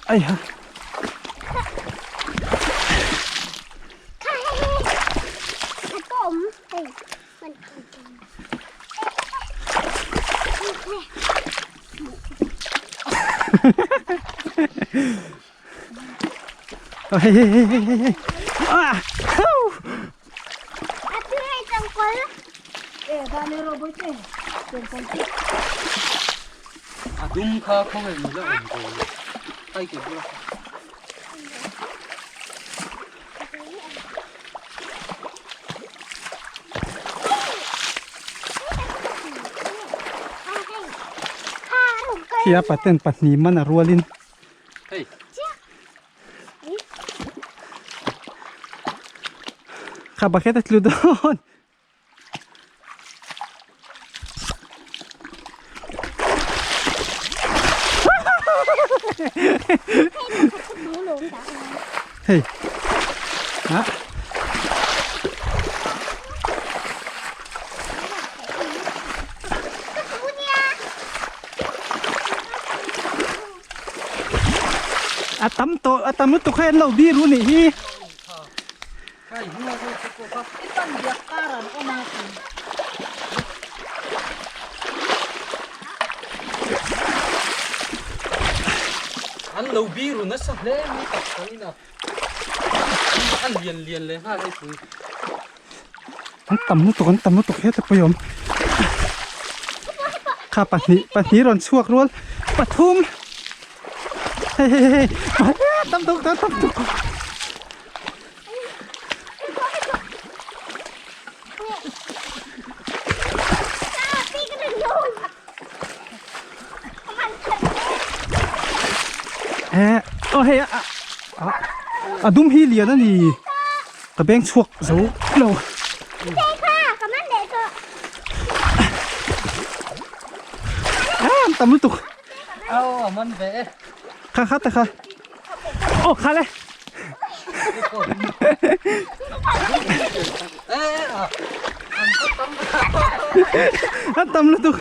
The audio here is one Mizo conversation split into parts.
Ai ha. Hei hei hei hei hei. Ah! A dum kha khawngaih ni la awm ko ai ke bula. Khi a paten pahnih man a rualin. Hei. Kha bucket a tlu dawn. Hei. Ha. A tam tawh a tam lutuk hei an lo bir u nih hi. An lo bir u nasa hle mai tak kan ina an lian lian leh nghal hei pui. An tam lutuk an tam lutuk heta pawh i awm. Kha pahnih pahnih rawn chhuak rual pathum hei hei hei tam tuk tam tam tuk. Eh, oh hei a a dum hi lian a ni. Ka beng chhuak zo lo. Ah, an tam lutuk. Au, man ve e. Kha kha ta kha. Oh, kha le. An tam lutuk.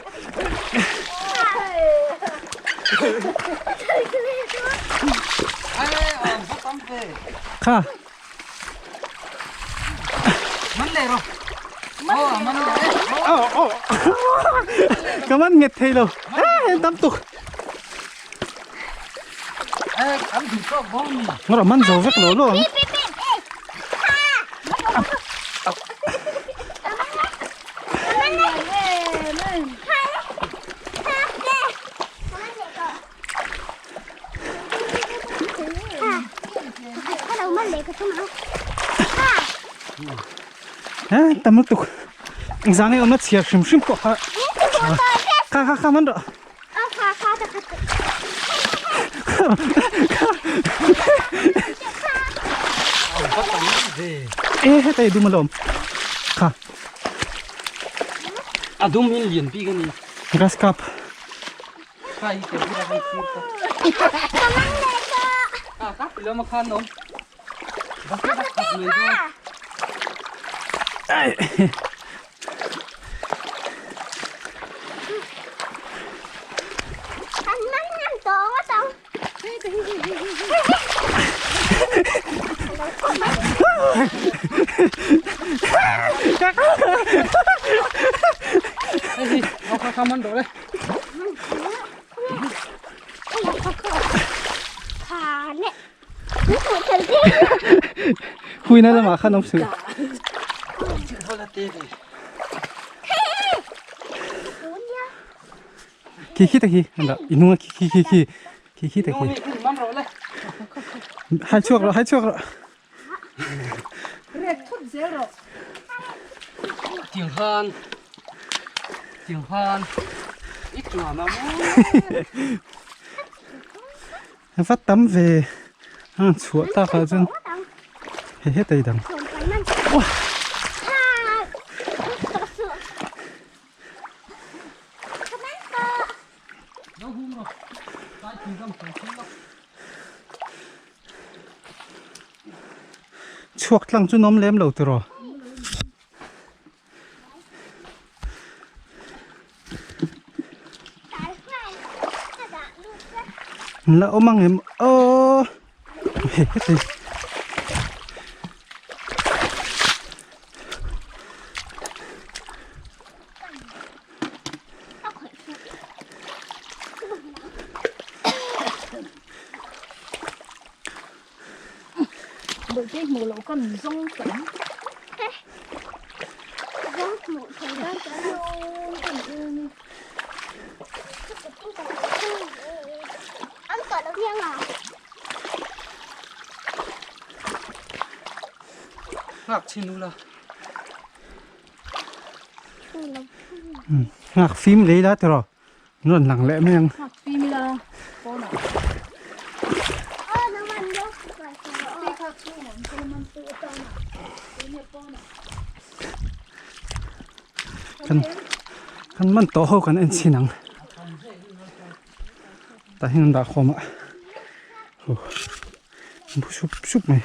Kha. Man le ro. Oh, man le. Oh, oh. Ka man nget thei lo. Eh, tam tuk. Eh, an duh tawk bo ni. Ngawrh man zo vek lo lo ang. Eh, tam lutuk. Engzang nge awm na chhiar hrim hrim pawh kha. Kha kha kha man rawh. E heta i dum alawm. Kha. A dum in lian bik a ni. Grass cup. Kha i ke bula hei thir ka. A ka pilo ma khan nom. Bakit a khat mai dawn. Ai. Hei, kha kha man rawh le. Huina lamah khan awm suh. Khi khi ta khi, i hnung a khi khi khi khi khi khi ta khi. Hai chhuak rawh, hai chhuak rawh. Rek thut zel rawh. Tiang khan tiang khan i chuan a maw. Va tam ve a chhuah tak ah chuan hei hetei dang. Chhuak tlang chu nawm lem lo tiraw. La awm ang em aw. Hei heti. Nghak fim lei la tiraw rawn lang leh mai ang. Kan kan man tawh ho kan en chhin ang. Tah hian an dah khawm a. Huh. Sup sup mai.